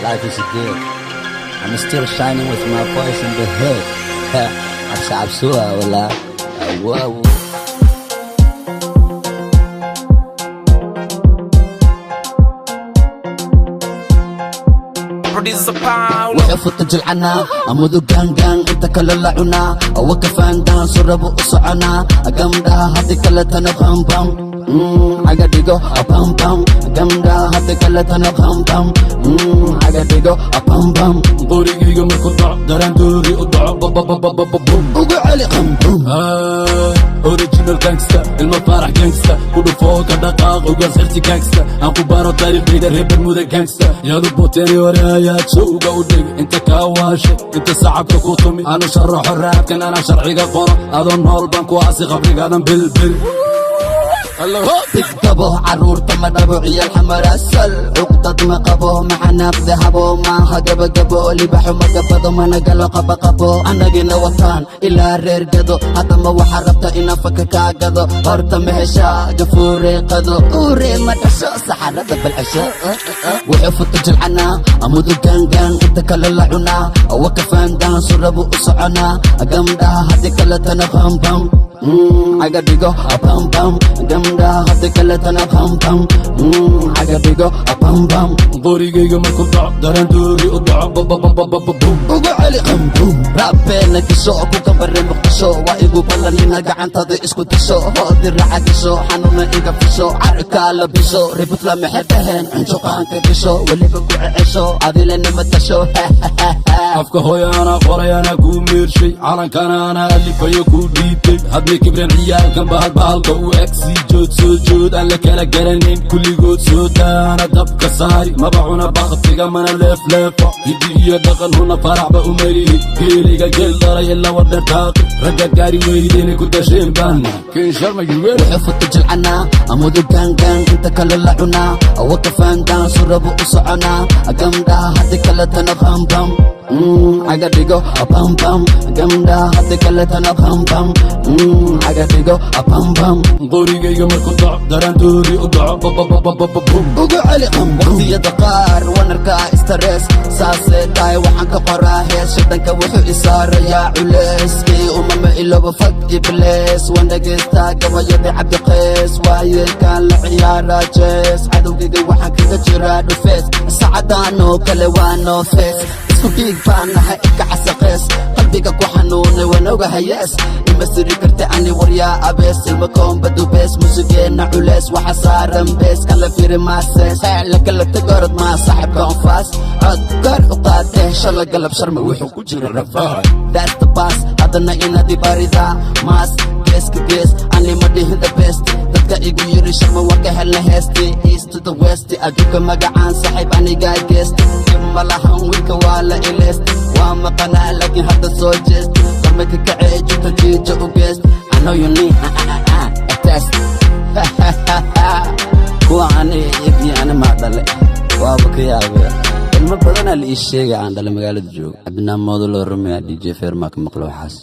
Life is good. I'm still shining with my boys in the hood. Cabsi cabsuwa walaa. Wow. Producer Paolo. Wuxuu futa jilcanaa amudu gaangaan inta kale la cunaa awa kafaandaan surabu u soconaa gamdhaha haddi kaletana bambam caga dhigo bambam gamdhaha haddi kaletana bambam caga dhigo bambam. Qorigayga markuu dhaco, daraan doori u dhaco, babababababum. Ugu celi qambum. Original gangsta, ilma Faarax gangsta, ku dhufoo ka dhaqaaq, ugaas xirti gangsta, aan ku baaro taariikhdayda, reer Bermuda gangsta, yaadu boteeni hore ayaa jowga u dhig, inta kaa waashay, inta sacabka ku tumi, aanu sharaxo raabkan, anaa sharciga qoro, adoo nool baan ku aasi qabrigaadan bilbil. Bigdabo caruurta ma dhabo, ciyaal xamarasal cuqdad ma qabo, maxanaaqde habo maaha, gabagabo libaxo ma gabado, mana galo qabaqabo, annagina wataan ilaa reer gado. Haddama waxaa rabta inaan faka kaa gado, horta ma heshaa gafuure qado uure ma dhasho saxarada balcasho. Wuxuu futa jilcanaa amudu gaangaan inta kale la cunaa awa kafaandaan surabu u soconaa gamdhaha haddi kaletana bambam caga dhigo bambam gamdhaha haddi kaletana bambam caga dhigo bambam. Qorigayga markuu dhaco, daraan doori u dhaco, babababababum. Ugu celi qambum. Raabbeena gasho ku gambare Muqdisho, waa igu ballan ina gacantada isku disho, hoodi raaca gasho, xanuuna iga fisho, carkaa la biso, ributla maxay dhaheen, cunjuqaanka gasho, weliba ku cecesho, adilena ma tasho. Afka hooyaana qorayana kuu meershay, calankana ana alifayo kuu dhiibtay, hadmay kibreen ciyaalkan bahal bahalka u eg, sii jood soo jood aan la kala garanayn, kulligood soo daana dabka saari, maba cuna baktiga, mana leefleefo, hiddi iyo dhaqan huna faraxba umarihi, geeliga geel dhalay ilaa wadheer taaqi, ragga gaari weydeenay ku dasheen baana kinsharma yuweel. Wuxuu futa jilcanaa amudu gaangaan inta kale la cunaa awa kafaandaan surabu u soconaa gamdhaha haddi kaletana bambam caga dhigo bambam gamdhaha haddi kaletana bambam caga dhigo bambam. Qorigayga markuu dhaco, daraan doori u dhaco, babababababum. Ugu celi qambum. Waqtiyada qaar waan arkaa stress, saasee tahay waxaan ka qoraa hees, shidanka wuxuu isaarayaa culeyskii umama ilooba fag iblees, waan dhegaystaa gabayadii Cabdiqeys, waayeelkaan la ciyaaraa jees, cadowgayga waxaan kaga jiraa dhufees, sacadaanoo kale waa noo fees, isku dhiig baan nahay ilka casaqees, qalbiga ku xanuunay waan ogahayees, ima siri karta ani waryaa abees, ilma koomba dubees, musugeena culees waxa saaran bees, kala firi maasees, la kala tagorod maa saaxib koonfaas, cod kor u qaadee shala galab, Sharma wuxuu ku jira rafaad. That's the boss, haddana inaad ibaridaa maas geeska gees, ani ma dhihin the best, dadka igu yiri Sharma waa ka helna heesti, east to the west, adduunka magacaan saaxiib anigaa geest, dib ma lahan wiilka waa la ileest, waa maqanaa laakiin hadda soo jeest, qarma ka kacee jugta jiija u geest. I know you need a test. Kuwa ani iyagiyo ani maa dhale, waaba ka yaabee, ilmo badanaa la ii sheegay aan dhale magaalada joogo. Cabdinaa moodaloo rumiya DJ Fermaa ka maqlo waxaas.